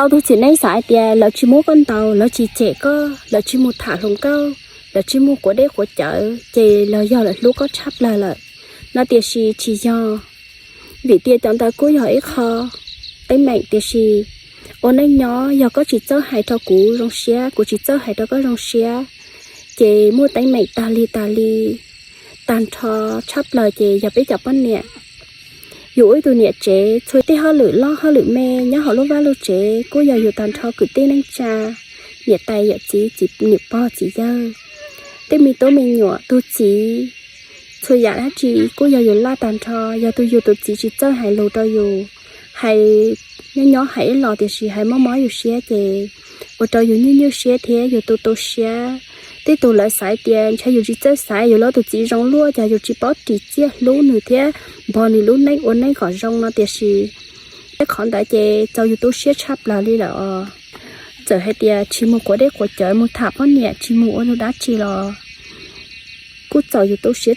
Tau tus txiv neej xav hais tias lawv tsis muab koj ntaus, lawv tsis cem koj, lawv tsis mus tham hluas nkauj, lawv tsis mus quav dej quav cawv ces los yog lawv hlub koj tshaj plaws lawm no, tiam sis tsis yog. Vim tias cov ntawd kuj yog ib qho teeb meem, tiam sis ua neej nyob yog koj tsis txawj hais rau kuv zoo siab, kuv tsis txawj hais rau koj zoo siab, ces muaj teeb meem tag li tag li. Tag nrho tshaj plaws ces yog peb cov poj niam. Yus ua ib tug niam tsev, txhua tej hauj lwm loj hauj lwm me nyob hauv lub vaj lub tsev kuj yog yus tag nrho, kwv tij neej tsa, niam tais yawm txiv, txiv niam pog txiv yawg, tej me tub me nyuam, tus txiv, txhua yam dab tsi kuj yog yus laj tag nrho. Yog tus yus tus txiv tsis txawj hais lus rau yus, hais nyob nyob hais ib los tiam sis hais mob mob yus siab ces ua rau yus nyuaj nyuaj siab thiab yus tu tu siab. Tej tus lawv xav tias ntshe yus tsis txawj xaiv, yus lub tus txiv zoo luaj ces yus tsis paub ris txiaj hlub nws thiab npog nws lub neej ua neej kom zoo no, tiam sis tej qhov ntawd ces txaus yus tu siab tshaj plaws li lawm os. Txawm hais tias tsis mus quav dej quav cawv, mus tham poj niam, tsis mus ua dab tsi los kuj txaus yus tu siab